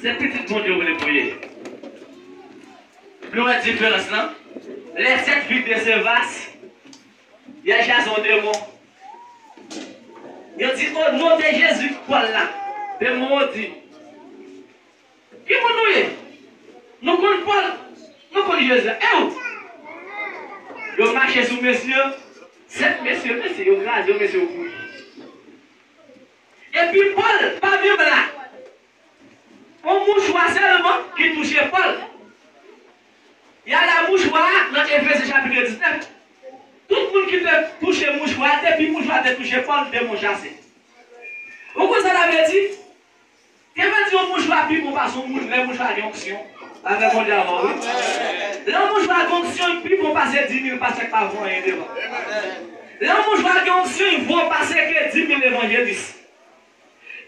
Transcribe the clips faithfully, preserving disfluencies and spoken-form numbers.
Se pitit Bondye w vle pou ye. Nou wè diferans lan? Lè sèt fis de Sevas, y a chasse yon demon. Yo di, "O non de Jezi, Pòl la." Demon yo di, "Ki moun nou ye? Nou konn Pòl, nou konn Jezi. E ou?" Yo mache sou mesye, sèt mesye, mesye, yo kraze yo, mesye, yo kouri. Epi Pòl pa menm la. Yon mouchwa sèlman ki touche Pòl. Y a la mouchwa a nan Efezen chapit diznèf. Tout moun ki te touche mouchwa a, depi mouchwa a te touche Pòl, demon chase. Ou konn sa sa vle di? Te vle di yon mouchwa pi bon pase yon moun, lè mouchwa gen onksyon. Avè Bondye avè w, wi. Lè yon mouchwa gen onksyon, li pi bon pase di mil pastè k pa fè anyen devan. Lè yon mouchwa gen onksyon, li vo pase ke di mil evanjelis.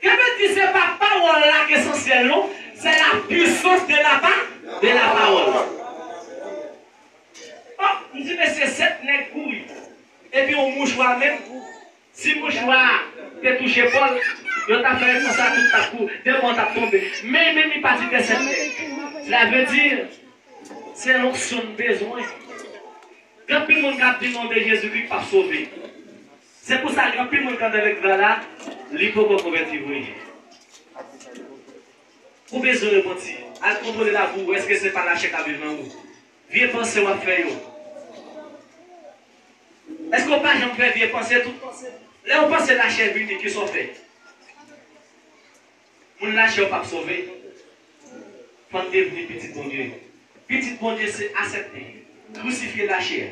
Ke vle di se pa pawòl la k esansyèl non, se la puissance de la pa, de la parole. Oh, m di mesye sèt nèg kouri. Epi yon mouchwa menm, si mouchwa te touche Pòl, yo t ap fè konsa tout t ap kou, demon t ap tonbe. Men menm li pa di te sèt nèg. Sa vle di se lonksyon n bezwen. Gen anpil moun k ap di non de Jezikri k p ap sove. Se pou sa gen anpil moun k anndan legliz la, li poko konvèti vre. Ou bezwen repanti. Al kontwole lavi w, èske se pa lachè k ap viv nan ou? Vye panse w ap fè yo. Èske w pa janm fè vye panse tout panse? Lè yon panse lachè vini, kisa w fè? Moun lachè yo p ap sove. Fò n devni pitit Bondye. Pitit Bondye se aksepte, krisifye lachè.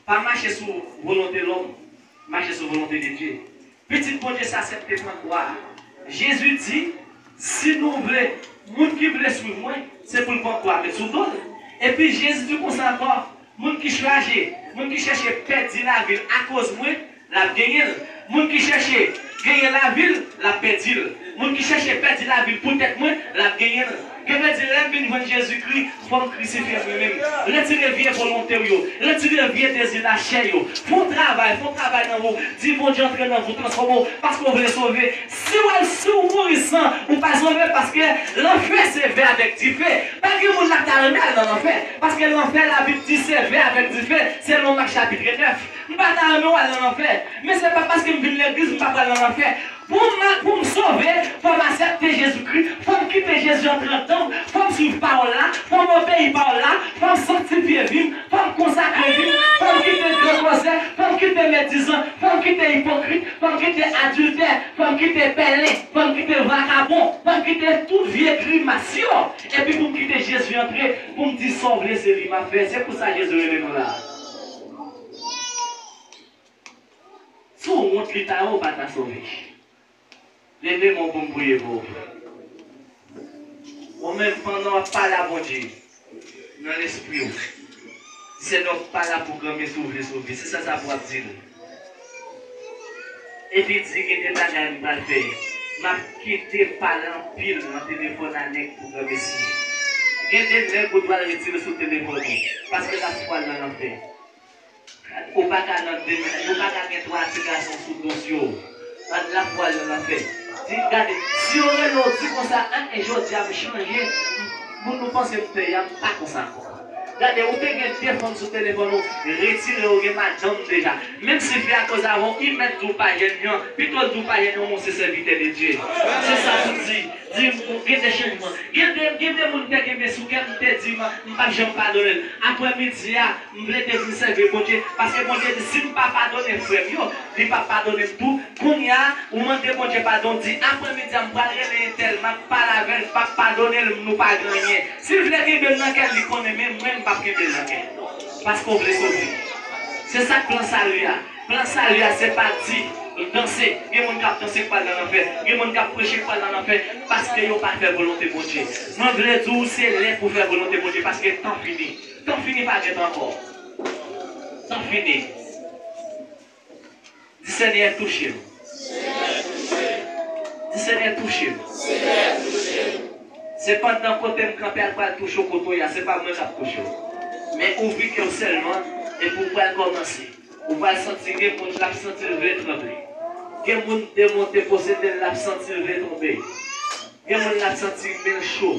Pa mache sou volonte lòm, mache sou volonte de Dye. Pitit Bondye se aksepte pran kwa a. Jezi di, si nou vle, moun ki vle swiv mwen, se pou l pran kwa a, met sou do l. Epi Jezi di konsa ankò, moun ki chaje, moun ki chèche pèdi lavi l akoz mwen, l ap genyen l. Moun ki chèche genyen lavi l, l ap pèdi l. Moun ki chèche pèdi lavi l poutèt mwen, l ap genyen l. Gen vle di, lè m vin jwenn Jezikri, fò m krisifye mwen menm. Retire vye volonte w yo. Retire vye dezi lachè yo. Fè yon travay, fè yon travay nan ou. Di Bondye antre nan ou, transfòme w, paske w vle sove. Si w al, si w mouri san ou pa sove, paske lanfè se vè avèk dife. Pa gen moun la ta renmen al nan lanfè, paske lanfè, Labib di se vè avèk dife, selon Mak chapit nèf. M pa ta renmen w al nan lanfè, men se pa paske m vin legliz m pa pral nan lanfè. Pou m, pou m sove, fò m aksepte Jezikri, fò m kite Jezi antre anndan m, fò m swiv pawòl la, fò m obeyi pawòl la, fò m sanktifye vi m, fò m konsakre vi m, fò m kite grankozè, fò m kite medizan, fò m kite ipokrit, fò m kite adiltè, fò m kite pèlen, fò m kite vakabon, fò m kite tout vye grimas yo, epi pou m kite Jezi antre, pou m di sa w vle se li m ap fè. Se pou sa Jezi rele nou la. Si w wont li ta ou pa ta sove. Leve men w pou m priye pou ou. Ou menm, pandan w ap pale a Bondye nan lespri w, Senyè, pa la pou granmesi w vle sove. Se sa sa pou w ap di l. Epi di, gen de bagay m pral fè. M ap kite pale anpil nan telefòn a nèg pou granmesi. Gen de nèg ou dwe al retire sou telefòn ou, paske lafwa l nan lanfè. Ou pa ka nan de, ou pa ka gen twa ti gason sou dosye w. Lafwa l nan lanfè. Di, gade, si yo rele w, di konsa, en, e jodi a m chanje, m, moun nou panse m te ye a, m pa konsa ankò. Gade, ou te gen de fanm sou telefòn ou, retire yo, gen madanm deja. Menm si fi a koze avè w, li mèt di w pa jèn jan, pito l di w pa jèn jan, men w se sèvitè de Dye. Se sa pou di, di, gen de chanjman. Gen de, gen de moun te genbe sou kè m, te di, m, m p ap janm padone l. Aprè midi a, m vle te vin sèvi Bondye, paske Bondye di, si m pa padone frè m yo, li p ap padone m tou. Kounye a, ou mande Bondye padon, di, aprè midi a, m pral rele entèl, m ap pale avè l, m p ap padone l, nou pa gen anyen. Si l vle kenbe m nan kè l, li konnen, men mwen, m p ap kenbe l nan kè l. Paske w vle sove. Se sa k plan sali a. Plan sali a, se pa di, danse. Gen moun k ap danse k pral nan lanfè. Gen moun k ap preche k pral nan lanfè. Paske yo pa fè volonte Bondye. Mwen vle di w, se lè pou fè volonte Bondye, paske tan fini. Tan fini pa gen tan ankò. Tan fini. Di, Senyè, touche m. Di, Senyè, touche m. Se pandan kote m kanpe a pral touche w kote w ye a, se pa mwen k ap touche w. Men ouvri kè w sèlman, epi w pral kòmanse. Ou pral santi gen moun l ap santi l vle tranble. Gen moun demon te posede l, l ap santi l vle tonbe. Gen moun l ap santi men l cho.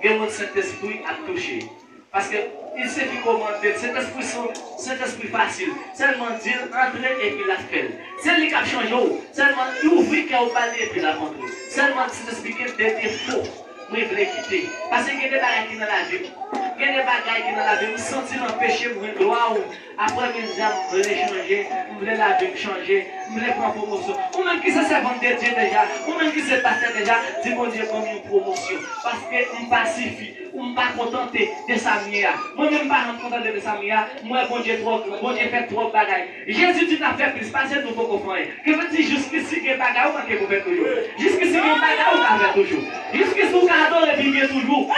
Gen moun Sentespri ap touche. Paske il sifi ke w mande l, Sentespri se yon Sentespri fasil. Sèlman di l antre epi l ap fè l. Se li k ap chanje w. Sèlman ouvri kè w ba li epi l ap antre. Sèlman Sentespri gen de defo mwen vle kite. Paske gen de bagay ki nan lavi m. Gen de bagay ki nan lavi m, m santi l anpeche m jwenn glwa w. Aprè midi a, m vle chanje, m vle lavi m chanje, m vle pran pwomosyon. Ou menm ki se sèvant de Dye deja, ou menm ki se pastè deja, di Bondye ban m yon pwomosyon. Paske m pa sifi, ou m pa kontante de sa m ye a. Mwen menm m pa janm kontante de sa m ye a, m wè Bondye twò gran, Bondye fè twòp bagay. Jezi di n ap fè plis pase nou poko fè anyen. Ki vle di jiskisi gen bagay ou manke pou fè toujou. Jiskisi gen bagay ou ka fè toujou. Jiskisi ou ka adore Bondye toujou.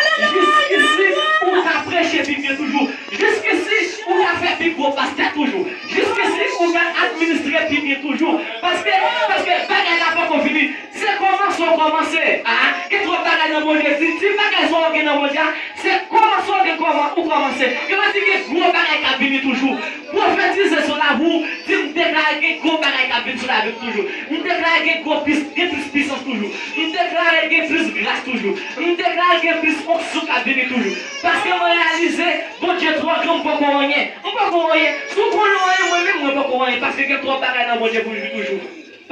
Jiskisi ou ka preche Bondye toujou. Jiskisi ou ka fè pi gwo pastè toujou. Jiskisi ou ka administre Bondye toujou. Paske, paske bagay la poko fini. Se kòmanse w kòmanse. A, gen twòp bagay nan Bondye. Di, di bagay sa w gen nan Bondye a. Se kòmanse w gen kòman, ou kòmanse. Yo di gen gwo bagay k ap vini toujou. Pwofetize sou lavi w, di m deklare gen gwo bagay k ap vin sou lavi m toujou. M deklare gen gwo plis, gen plis pisans toujou. M deklare gen plis gras toujou. M deklare gen plis onksyon k ap vini toujou. Paske mwen reyalize, Bondye twò gran, m poko anyen. M poko anyen. Si w konnen anyen, mwen menm, mwen poko anyen. Paske gen twòp bagay nan Bondye pou jwi toujou.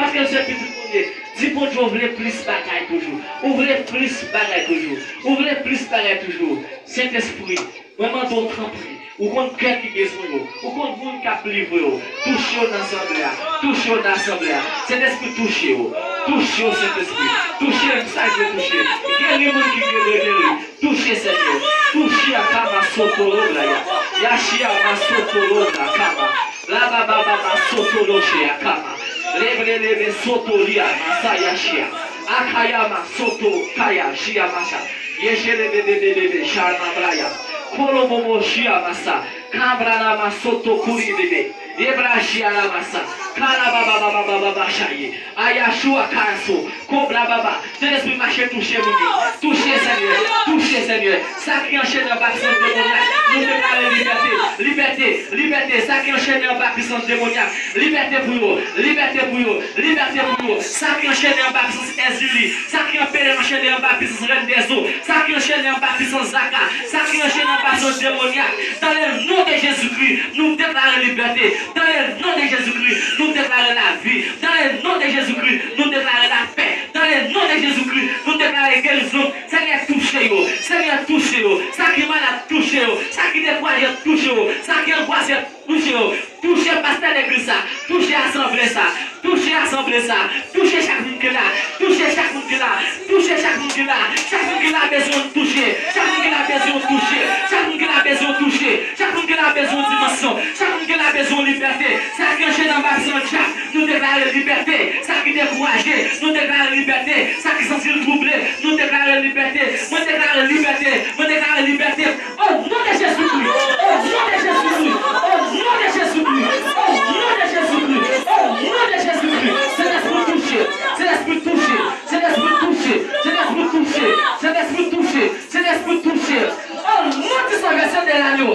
Paske l se pitit Bondye. Di Bondye ou vle plis bagay toujou. Ou vle plis bagay toujou. Ou vle plis bagay toujou. Sentespri, mwen mande w tanpri. Ou konn kè ki bezwen yo. Ou konn moun k ap livre yo. Touche yo nan asanble a. Touche yo nan asanble a. Sentespri touche yo. Touche yo, Sentespri. Touche yo, sa k dwe touche. Geri moun ki dwe geri. Touche, Senyè. Touche a kama sotoro blaya. Yashia masotoro blakama. Labababa sotoro shea kama. Lebre lebe sotoria masaya shia. Akayama soto kaya shia masha. Yeshe lebe bebe bebe shama blaya. Kolobobo shia masa. Kambrana masoto kuri bebe. Yebrashia la masa. Kalabababababa shaye. Ayashua kaso. Kobra baba. Sentespri mache touche moun yo. Touche, Senyè. Touche, Senyè. Sa ki anchene anba pisans demonyak, nou deklare libète. Libète. Libète. Sa ki anchene anba pisans demonyak. Libète pou yo. Libète pou yo. Libète pou yo. Sa ki anchene anba pisans Èzili. Sa ki anchene anba pisans rèn dèzo. Sa ki anchene anba pisans zaka. Sa ki anchene anba pisans demonyak. Dans le nom de Jésus-Christ, nou deklare libète. Dans le nom de Jésus-Christ, nou deklare lavi. Dans le nom de Jésus-Christ, nou deklare lapè. Dans le nom de Jésus-Christ, nou deklare gerizon. Senyè, touche yo. Senyè, touche yo. Sa ki malad, touche yo. Sa ki dekouraje, touche yo. Sa ki angwase, touche yo. Touche pastè legliz sa. Touche asanble sa. Touche asanble sa. Touche chak moun ki la. Touche chak moun ki la. Touche chak moun ki la. Chak moun ki la bezwen touche. Chak moun ki la bezwen touche. Chak moun ki la bezwen touche. Chak moun ki la bezwen dimansyon. Chak moun ki la bezwen libète. Sa ki anchene anba san djab, nou deklare libète. Sa ki dekouraje, nou deklare libète. Sa ki santi l twouble, nou deklare libète. Mwen deklare libète. Mwen deklare libète. Au nom de Jésus-Christ. Au nom de Jésus-Christ. Au nom de Jésus-Christ. Au nom de Jésus-Christ. Au nom de Jésus-Christ. Sentespri touche. Sentespri touche. Sentespri touche. Sentespri touche. Sentespri touche. Sentespri touche. Au nom du Sauveur de l'agneau.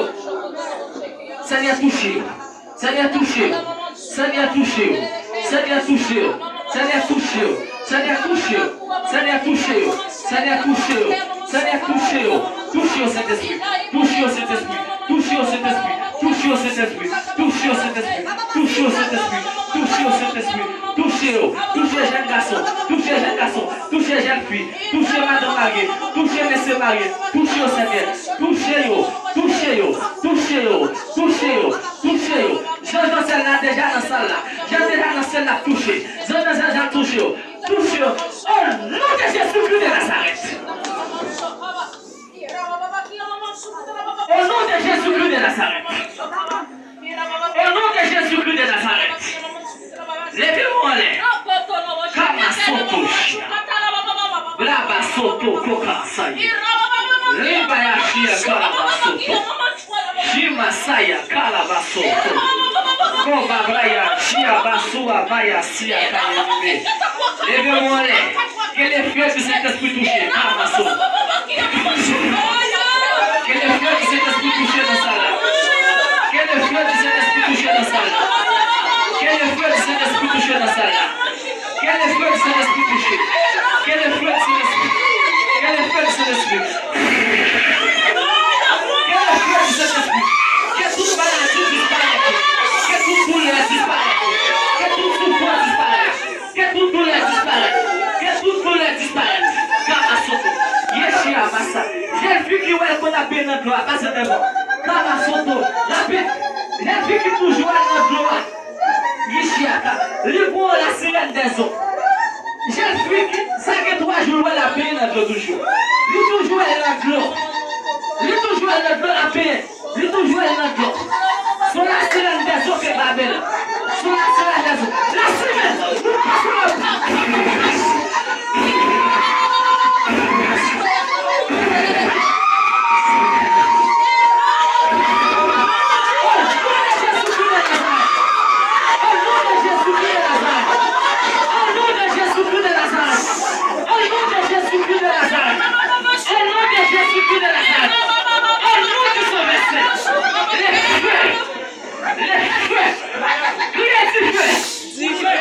Senyè touche. Senyè touche yo. Senyè touche yo. Senyè touche yo. Senyè touche yo. Senyè touche yo. Senyè touche yo. Senyè touche yo. Senyè touche yo. Touche yo, Sentespri. Touche yo, Sentespri. Touche yo, Sentespri. Touche yo, Sentespri. Touche yo, Sentespri. Touche yo, Sentespri. Touche yo, Sentespri. Touche yo. Touche jèn gason. Touche jèn gason. Touche jèn fi. Touche madanm marye. Touche mesye marye. Touche yo, Senyè. Touche yo. Touche yo. Touche yo. Touche yo. Touche yo. Jan Jansèl la deja nan sal la. Jan deja nan syèl la touche. Jan Jansèl ja touche yo. Touche yo. Au nom de Jésus-Christ de Nazareth. Au nom de Jésus-Christ de Nazareth. Au nom de Jésus-Christ de Nazareth. Leve w anlè. Kamasoto shia. Blaba soto koka saye. Rebaya shia kalabasoto. Shimasaya kalabasoto. Kobabraya shiabasua maya sia kayelibe. Leve w anlè. Ke le feu du Saint-Esprit touche. Kamaso. Ke le feu du Saint-Esprit touche nan sal la. Ke le feu du Saint-Esprit touche nan sal la. Ke le feu du Saint-Esprit touche nan sal la. Ke le feu du Saint-Esprit touche. Ke le feu du Saint-Esprit. Dlo a, pase devan. Kamasoto, rapid. Jèn fi ki toujou al nan dlo a. Michi a ka. Li gon la sirèn dèzo. Jèn fi ki, sa gen twa jou l wè l ap benyen nan dlo toujou. Li toujou al nan dlo. Li toujou al nan dlo, l ap benyen. Li toujou al nan dlo. Se la sirèn dèzo ke Babèl. Se la sirèn dèzo. La sirèn, nou pa sou lòt. Au nom de Jésus-Christ de Nazareth. Au nom de Jésus-Christ de Nazareth. Au nom du Sauveur. Le feu. Le feu. Criez du feu. Du feu.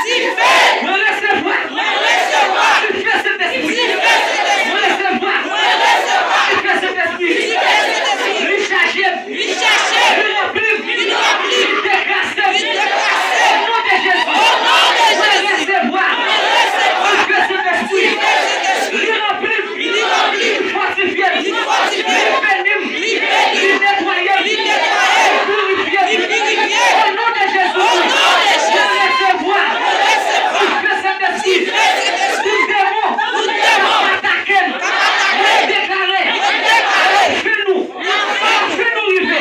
Du feu. Mwen resevwa. Mwen resevwa. Dife Sentespri. Dife Sentespri. Mwen resevwa. Mwen resevwa. Dife Sentespri. Dife Sentespri. Li chaje m. Li chaje m. Li ranpli m. Li ranpli m. Li deklase m. Li deklase m. O non de Jezi. O non de Jezi. Mwen resevwa. Mwen resevwa. Dife Sentespri. Dife Sentespri. Li ranpli m. Li ranpli m. Li fòtifye m. Li fòtifye m. Li beni m. Li beni m. Li netwaye m. Li netwaye m. Li pirifye m. Li pirifye m. O non de Jezi. O non de Jezi. Mwen resevwa. Mwen resevwa. Dife Sentespri. Dife Sentespri. Tout demon. Tout demon. K ap atake m. K ap atake m. Mwen deklare. Mwen deklare. Lafen nou. Lafen nou rive.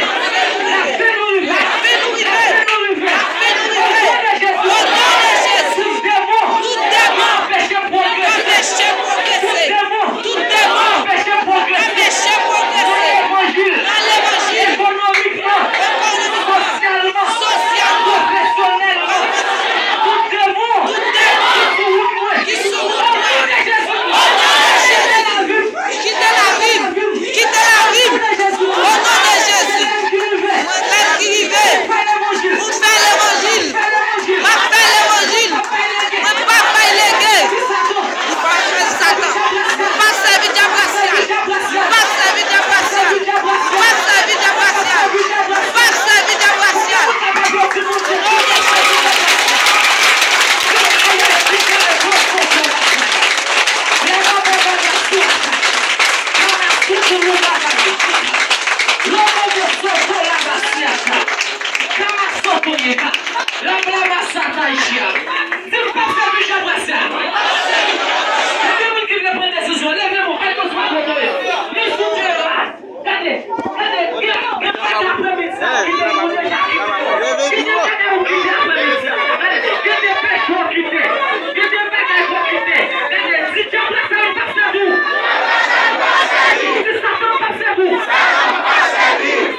Lafen nou rive. Lafen nou rive. Lafen nou rive. O non de Jezi. O non de Jezi. Tout demon. Tout demon. K ap anpeche m pwogrese. K ap anpeche m pwogrese. Tout demon. Tout demon. K ap anpeche m pwogrese. K ap anpeche m pwogrese. Nan levanjil. Nan levanjil. Ekonomikman. Ekonomikman. Sosyalman. Sosyalman. Pwofesyonèlman. Tout demon. Tout demon. Ki sou wout mwen. Ki sou wout mwen. O non de Jezi. O non de Jezi. Kite lavi m. Kite lavi m. Kite lavi m. O non de Jezi. Mwen rèv ki rive. Pou fè levanjil. Pou fè levanjil. M ap fè levanjil. Mwen p ap bay lege. Nou p ap sèvi Satan. Nou p ap sèvi dyab rasyal. Nou p ap sèvi dyab rasyal. Nou p ap sèvi dyab rasyal. Nou p ap sèvi dyab rasyal. Lobo soto la basiata. Kama soto yeka. La bla masata ishia. Si nou p ap sèvi dyab rasyal. Gen moun ki vle pran desizyon, leve men w, kèlkeswa kote w ye. Men sou teren an. Gade, gade, gen, gen bagay aprèmidi sa ki te, ou deja kite yo. Gen de bagay ou kite aprèmidi sa. Gade, gen de peche ou kite. Gen de bagay ou kite. Gade, si dyab la sèvi w, p ap sèvi w. Si Satan p ap sèvi w.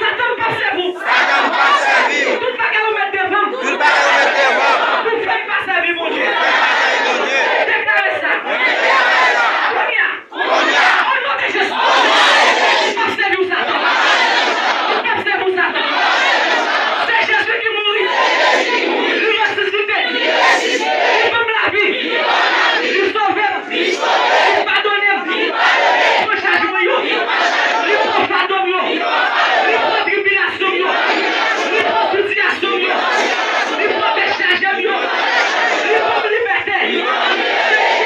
Satan p ap sèvi w. Tout bagay ou met devan m. Tout bagay ou met devan m. Pou fè m pa sèvi Bondye. Pou fè m pa sèvi Bondye. Deklare sa. Deklare sa. Kounye a. Kounye a. O non de Jezi. O non de Jezi. M p ap sèvi w, Satan. M p ap sèvi w, Satan. Se Jezi ki mouri. Li resisite. Li ban m lavi. Li sove m. Li padone m. Li pran chaj mwen yo. Li pran fado m yo. Li pran tribilasyon m yo. Li pran sitiyasyon m yo. Li pran bèt chaje m yo. Li ban m libète. Se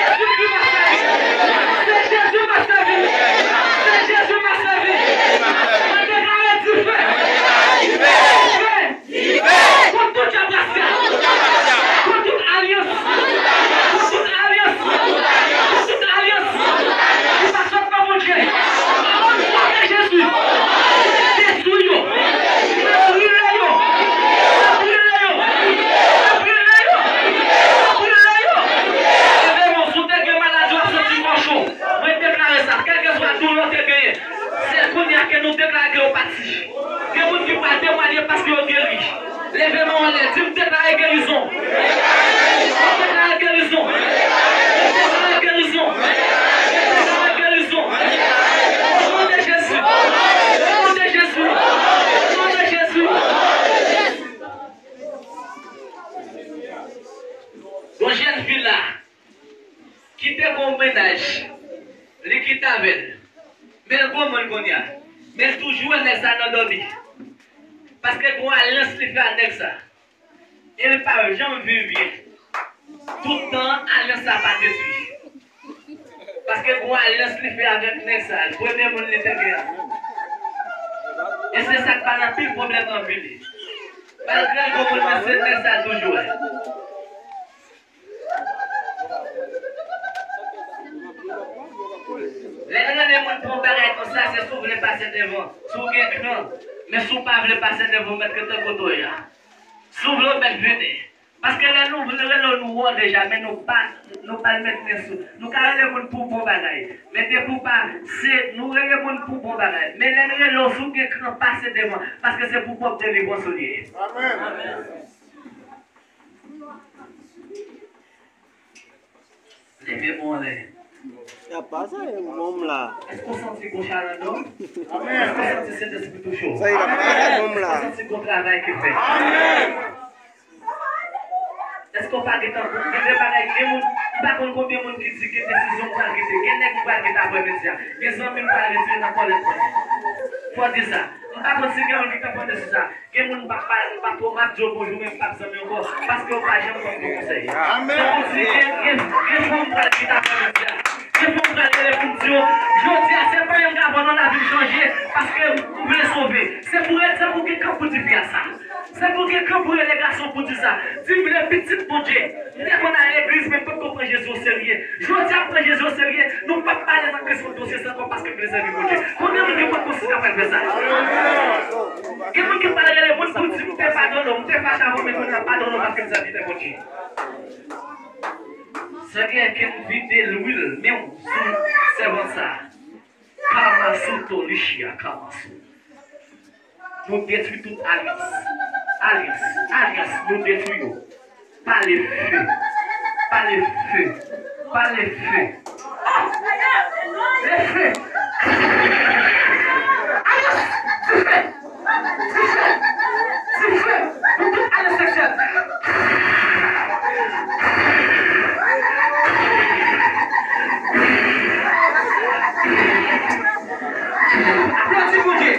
Jezi ki m ap sèvi. Se Jezi m ap sèvi. Se Jezi m ap sèvi. Mwen deklare dife. Dife. Kont tout dyab rasyal. Kont tout alyans. Kont tout alyans. Kont tout alyans. Ki pa sot nan Bondye. O non de Jezi. Detwi yo. Brile yo. Brile yo. Brile yo. Brile yo. Leve men w, si w te gen maladi w ap santi kò cho. Mwen deklare sa. Kèlkeswa doulè w te genyen. Se kounye a ke nou deklare ke yo pati. Gen moun ki pral temwaye paske yo geri. Leve men w anlè, di, "M deklare gerizon. M deklare gerizon. M deklare gerizon. M deklare gerizon. O non de Jezi. O non de Jezi. O non de Jezi." Yon jèn fi la. Kite gon mennaj. Li kite avè l. Men l granmoun kounye a. Men l toujou wè nèg sa nan dòmi. Paske gon alyans li fè ak nèg sa. E l pa janm viv byen. Tout tan an, alyans sa pa detwi. Paske gon alyans li fè avèk nèg sa a, premye moun li te gen an. E se sa k ba l anpil pwoblèm nan vi li. Malgre l gon moun, men se nèg sa a l toujou wè. Lè n rele moun pou yon bagay konsa, se si w vle pase devan. Si w gen kran, men si w pa vle pase devan, w mèt rete kote w ye a. Si w vle, w mèt vini. Paske lè nou vle rele w, nou wè w deja, men nou pa, nou pa mèt men sou. Nou ka rele moun pou bon bagay. Men depi w pa, se, nou rele moun pou bon bagay. Men lè n rele w, si w gen kran, pase devan. Paske se pou pwòp delivrans ou li ye. Amèn. Leve men w anlè. Y ap pase, m la. Èske w santi gon chalè anndan w? Amèn. Èske w santi Sentespri touche w? Sa y ap pase, m la. Èske w santi gon travay ki fèt? Amèn. Èske w pa gentan, gen de bagay, gen moun, m pa konn konbyen moun ki di gen desizyon m pral kite, gen nèg m pral kite aprè midi a, gen zanmi m pral retire nan kòlèt mwen. Fò w di sa. M pa konn si gen moun ki t ap tande sou sa. Gen moun m p ap pale, m p ap twò, m ap di yo bonjou, men m p ap zanmi ankò, paske yo pa janm ban m bon konsèy. Amèn. Tankou si gen, gen, gen fanm m pral kite aprè midi a. Gen fanm m pral rele pou m di yo, jodi a, se pa yon gavon non, lavi m chanje, paske m vle sove. Se pou, se pou gen kran pou di fi a sa. Se pou gen kran pou rele gason pou di sa. Di m vle pitit Bondye. M te konn al legliz, men m potko pran Jezi oserye. Jodi a, m pran Jezi oserye, nou p ap pale nan kesyon dosye sa ankò paske m vle sèvi Bondye. Konbyen moun ki potko si k ap fè sa? Gen moun ki pral rele moun pou di, "M te padone w, m te fache avè w, men kounye a padone w paske m sèvitè Bondye." Senyè, ke m vide lwil men w sou sèvant sa a. Kamasuto Lishia Kamasu. Nou detwi tout alyans. Alyans, alyans, nou detwi yo. Pale fe. Pale fe. Pale fe. Le fe. Alyans, dife. Dife. Dife. Pou tout alyans seksyèl. Aplodi Bondye.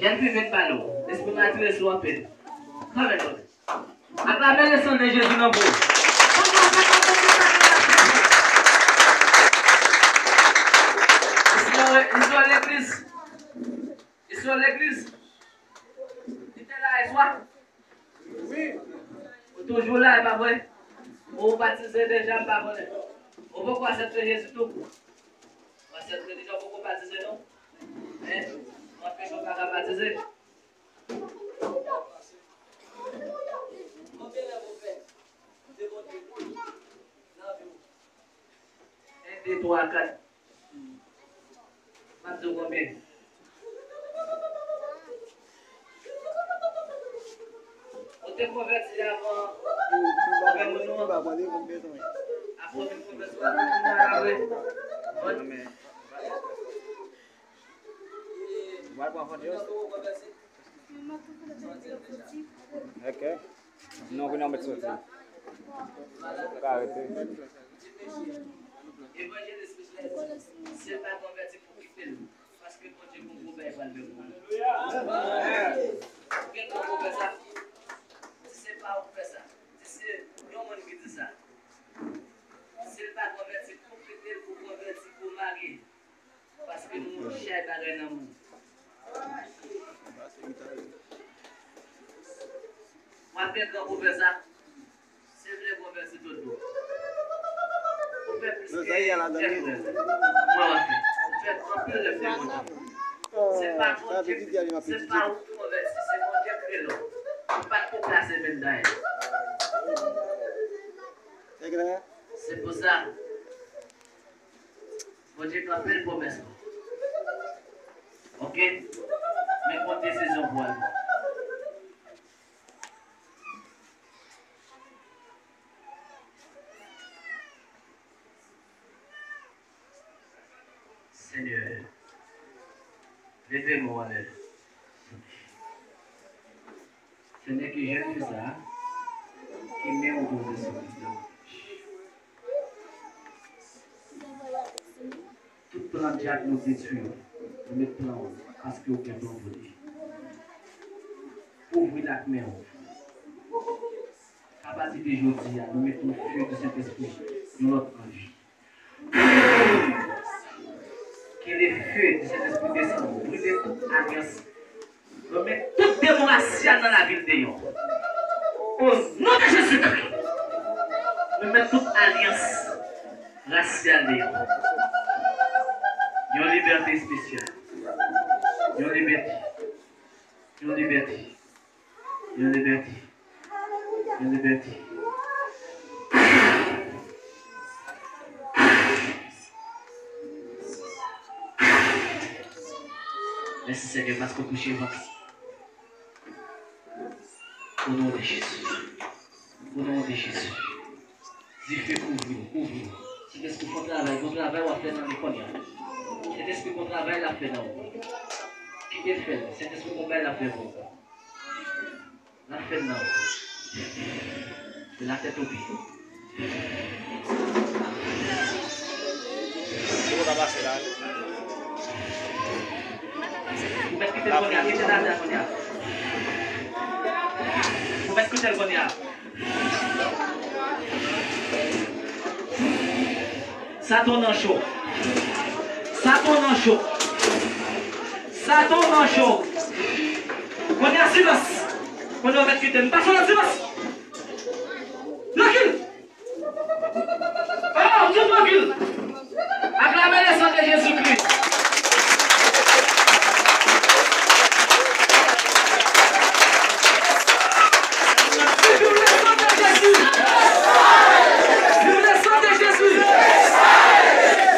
Jèn fi vin pale w. Lespri m atire sou anpil. Kòman nou? Aklame le sang de Jésus nan pou. Istwa, istwa legliz. Istwa legliz. Li te la yè swa. Wi. Ou toujou la, e pa vre? Ou batize deja, m pa konnen. Ou poko aksepte Jezi tou? Ou aksepte deja, ou poko batize non? Hein? Ou anpeche w pa ka batize? Konbyen rèv ou fè de Bondye nan vi w? En, de, twa, kat. M ap di w konbyen. Ou te konvèti avan ou fè moun nou an? Apre w vin konvèti, w ap vin moun nan apre. Bon. Ou al pran fòt yo? Ok. Non, kounye a w mèt soti. Ou ka rete. Evanjelis Michel di, si l pa konvèti pou kite l, paske Bondye gon gwo bagay pral fè pou ou. Ou gen dwa pou fè sa. Di se pa ou k fè sa. Di se yon moun ki di sa. Si l pa konvèti, pou kite l, pou konvèti, pou marye. Paske nou chay bagay nan moun. W ap gen kran pou fè sa. Si l vle konvèti tout bon. Ou fè plis ke dèz rèv. Mwen wè. Ou fè anpil rèv de Bondye. Se pa Bondye, se pa ou ki konvèti, se Bondye k rele w. Ou pa t ko plase men dayè. Se pou sa. Bondye gen anpil pwomès pou ou. Oke? Men gon desizyon pou w al pran. Senyè, leve men w anlè. Senyè, ke jèn fi sa a, ke men w poze sou li. Dyab, nou detwi w. Nou met plan w, paske w gen plan pou li. Kouvri l ak men w. Apati de jodi a, nou mete yon feu du Saint-Esprit, yon lòt anvi. Que le feu du Saint-Esprit descende, brile tout alyans. Nou met tout demon rasyal nan lavi l deyò. O non de Jezikri, nou met tout alyans rasyal deyò. Yon libète espesyal. Yon libète. Yon libète. Yon libète. Yon libète. Mèsi, Senyè, paske w touche vant. O non de Jezi. O non de Jezi. Dife kouvri w, kouvri w. Sentespri, fè yon travay, yon travay w ap fè nan li kounye a. Sentespri, yon travay l ap fè nan ou. Kite l fè l. Sentespri, yon bagay l ap fè pou ou. L ap fè l nan ou. De la tèt o pye. Ou mèt kite l kounye a, kite l atè kounye a. Ou mèt kite l kounye a. Satan nan cho. Satan nan cho. Satan nan cho. Kounye a, silans. Kounye a, ou mèt kite m. Pase nan silans. Trankil. Oh, tou trankil. Aklame le sang de Jésus-Christ. Vive le sang de Jésus. Vive le sang de Jésus.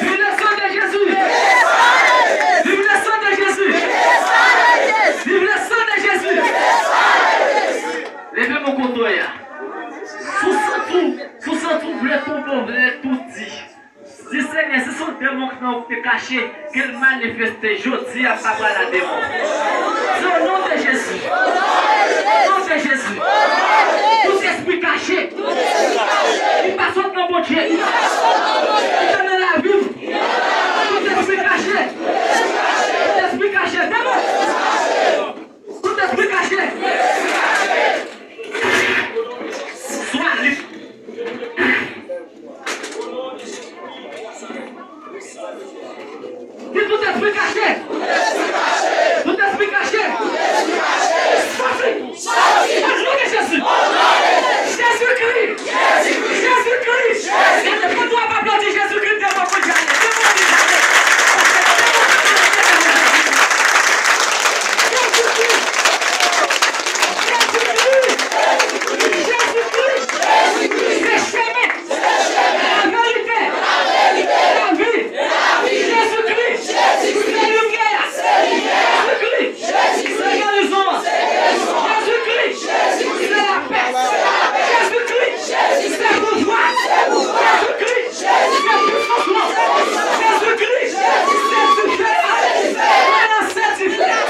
Vive le sang de Jésus. Vive le sang de Jésus. Vive le sang de Jésus. Leve men w kote w ye a. Si w santi w, si w santi w vle tonbe, w vle tou di. Di, Senyè, si se yon demon k nan ou ki te kache, ke l manifeste jodi a, m pa pral a demon. Se o non de Jezi. O non de Jezi. Tout espri kache ki pa sot nan Bondye, ki te nan lavi m, tout espri kache, tout espri kache, demon. Tout espri kache. Swa lib. Di, tout espri kache. Tout espri kache. Soti. O non de Jezi. Jezikri. Jezikri. Gade, pandan w ap aplodi Jezikri, demon pou djale. Demon pou djale. Jezikri. Jezikri. Jezikri. Jezikri. Se chemen. Laverite, lavi, Jezikri, se limyè a, Jezikri, se gerizon an, Jezikri, se lapè, Jezikri, se pouvwa, Jezikri, se pisans lan, Jezikri, se dife a, se dife a, se dife a.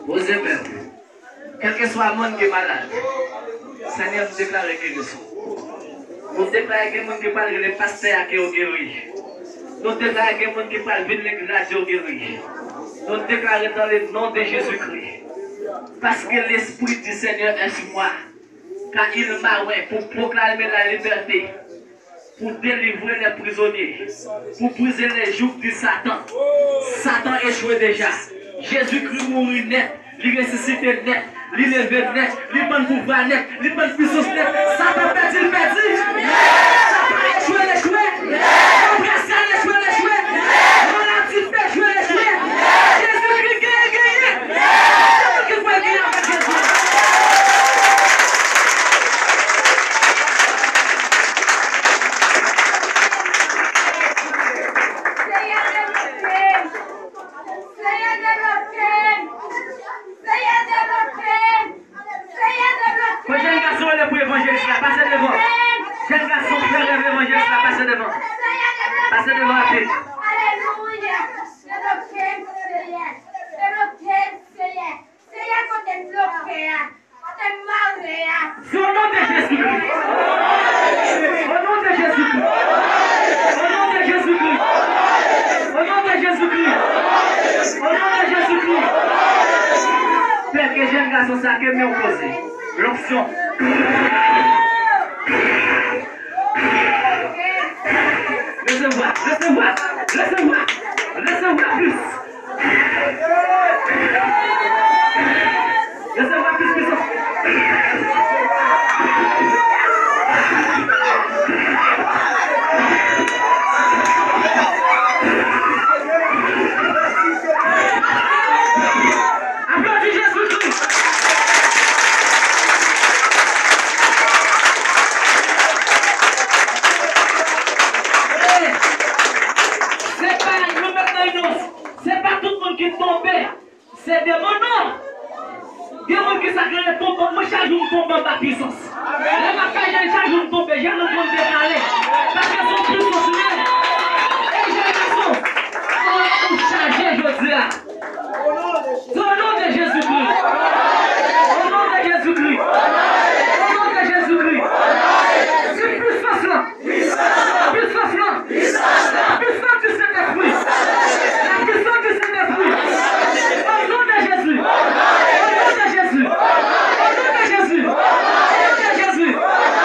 Poze men w. Kèlkeswa moun ki malad, Senyè, m deklare gerizon. Nou deklare gen moun ki pral rele pastè a ke yo geri. Nou deklare gen moun ki pral vin legliz la di yo geri. Nou deklare dans le nom de Jésus-Christ. Parce que l'Esprit du Seigneur est sur moi, car il m'a oint pour proclamer la liberté, pour délivrer les prisonniers, pour briser les joug de Satan. Satan echwe deja. Jezikri mouri nèt, li resisite nèt, li leve nèt, li ban n pouvwa nèt, li ban n pisans nèt. Satan pèdi, l pèdi. Satan echwe, l echwe. Opresè, l echwe, l echwe. Maladi, l echwe, l echwe. Jezikri genyen, genyen. Jezikri pral genyen avèk Jezi. Senyè, devlope m. Senyè, devlope m. Senyè, devlope m. Sa ke men w poze. Lonksyon. Resevwa, resevwa, resevwa, resevwa plis. Resevwa plis pisans. Aplodi Jezikri. Se pa nou menm nan inòs. Se pa tout moun ki tonbe. Se de moun non. Gen moun ki sa k rele tonbe. Mwen chak jou m tonbe anba pisans. Lè m ap fè jèn chak jou m tonbe. Jèn nan konn dekale. Paske se yon pisans li ye. E jèn gason, ou chaje jodi a. Au nom de Jésus-Christ. Au nom de Jésus-Christ. Au nom de Jésus-Christ. Se pisans lan. Pisans lan. Pisans lan. Pisans du Saint-Esprit. La puissance du Saint-Esprit. Au nom de Jésus. Au nom de Jésus. Au nom de Jésus. Au nom de Jésus.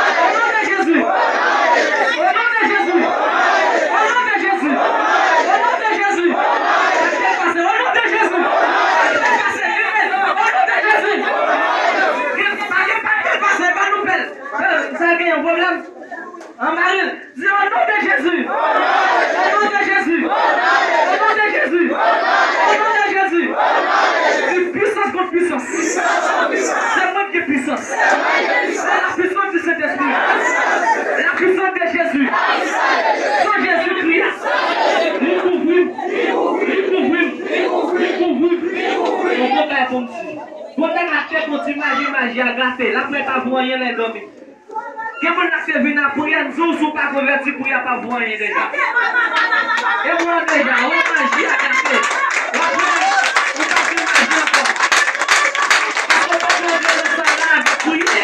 Au nom de Jésus. Au nom de Jésus. Au nom de Jésus. Au nom de Jésus. Au nom de Jésus. Au nom de Jésus. Au nom de Jésus. Gen pa, gen pa, gen pa, se pa nouvèl. Sa gen yon pwoblèm? Anba l. Di, au nom de Jésus. Au nom de Jésus. Au nom de Jésus. Au nom de Jésus. Di, pisans kont pisans. Se mwen ki gen pisans. La puissance du Saint-Esprit. La puissance de Jésus. San Jezikri a. Li kouvri m. Li kouvri m. Li kouvri m. Yon bon bagay pou m di. Bon, nèg la fè konn ti maji, maji a gate. L ap wè pa vo anyen lè dòmi. Gen moun la k te vin a priyè, m di w, si w pa konvèti, priyè pa vo anyen deja. E mwen deja, wè maji a gate. W ap wè, ou pa fè maji ankò. Paske w pa konvèti sa la avèk priyè.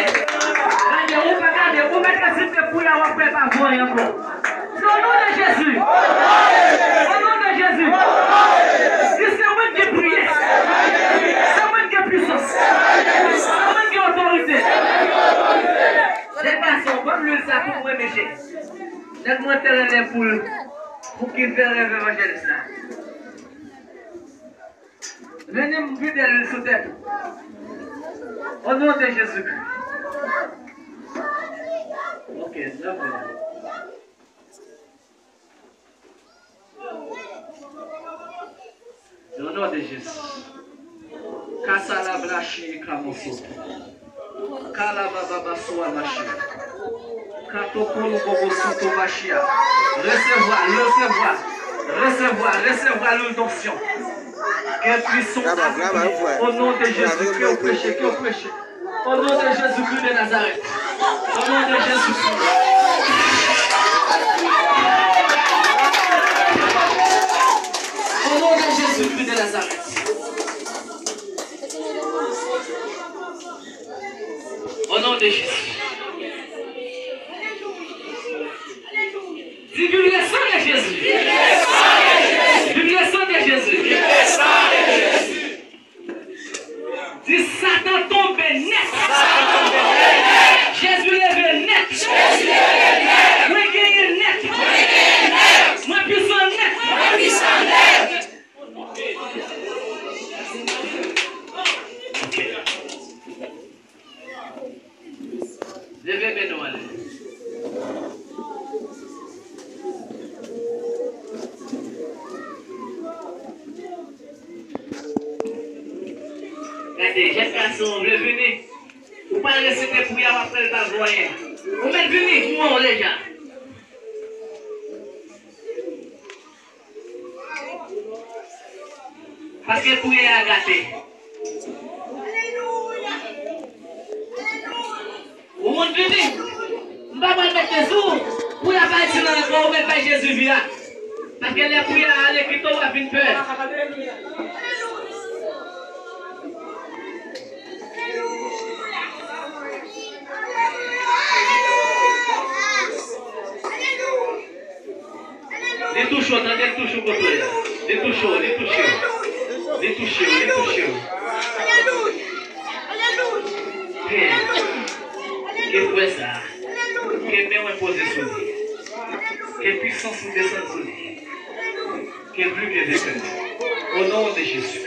Gade, ou pa gade, ou mèt resite priyè, w ap wè pa vo anyen ankò. Au nom de Jésus. Au nom de Jésus. Di se mwen ki gen priyè. Se mwen ki gen pisans. Se mwen ki gen otorite. Jèn gason, ban m lwil sa pou mwen, mesye. Nèg mwen te rele pou l, pou ki fè rèv evanjelis la. Vini m vide lwil sou tèt ou. Au nom de Jésus-Christ. Ok, dakò. Au nom de Jésus. Kasala blashi kamoso. Kalabababa soa mashi. Katokolo bobo soto mashi a. Resevwa, resevwa, resevwa, resevwa lwil donksyon. Ke pwisan. Au nom de Jésus, ke w preche, ke w preche. Au nom de Jésus-Christ de Nazareth. Au nom de Jésus-Christ. Au nom de Jésus-Christ de Nazareth. Au nom de Jésus. Di, viv le sang de Jésus. Viv le sang de Jésus. Di, Satan tonbe nèt. Jezi leve nèt. Mwen genyen nèt. Mwen pwisan nèt. Leve men nou anlè. Gade, jèn gason, ou vle vini? Ou pral resite priyè a, w ap fè l pa vo anyen. Ou mèt vini, ou an deja. Paske priyè a gate. Ou moun vini. M pa pral mete sou ou. Priyè a pa itil ankò, ou mèt bay Jezi vi a. Paske lè priyè a ale, kite w ap vin pè. Li touche w, tande, li touche w kote w ye. Li touche w, li touche w. Li touche w, li touche w. Wè sa. Ke men w poze sou li. Ke pwisans ou desann sou li. Ke l pli ke venkè. O non de Jezi.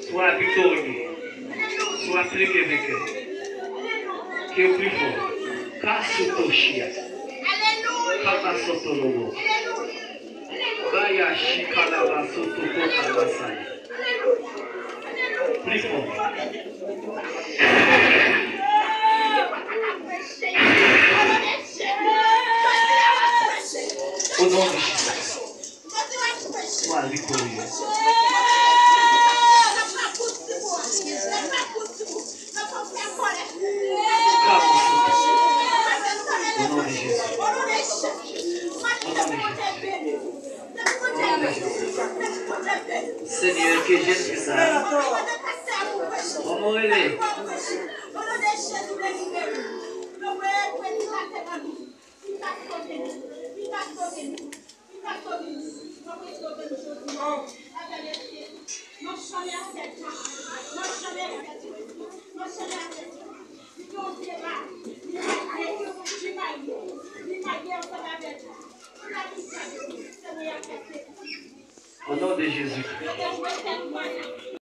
Swa viktorye. Swa pli ke venkè. Ke w pli fò. Kasutoshia. Kapasotolobo. Baya shikalabasotokotabasaya. Pli fò. O non de Jezi. Swa viktorye. Ka konsa. O non de Jezi. O non de Jezi. O non de Jezi. Senyè, ke Jezi sa. Kòman w rele? O non de Jezi.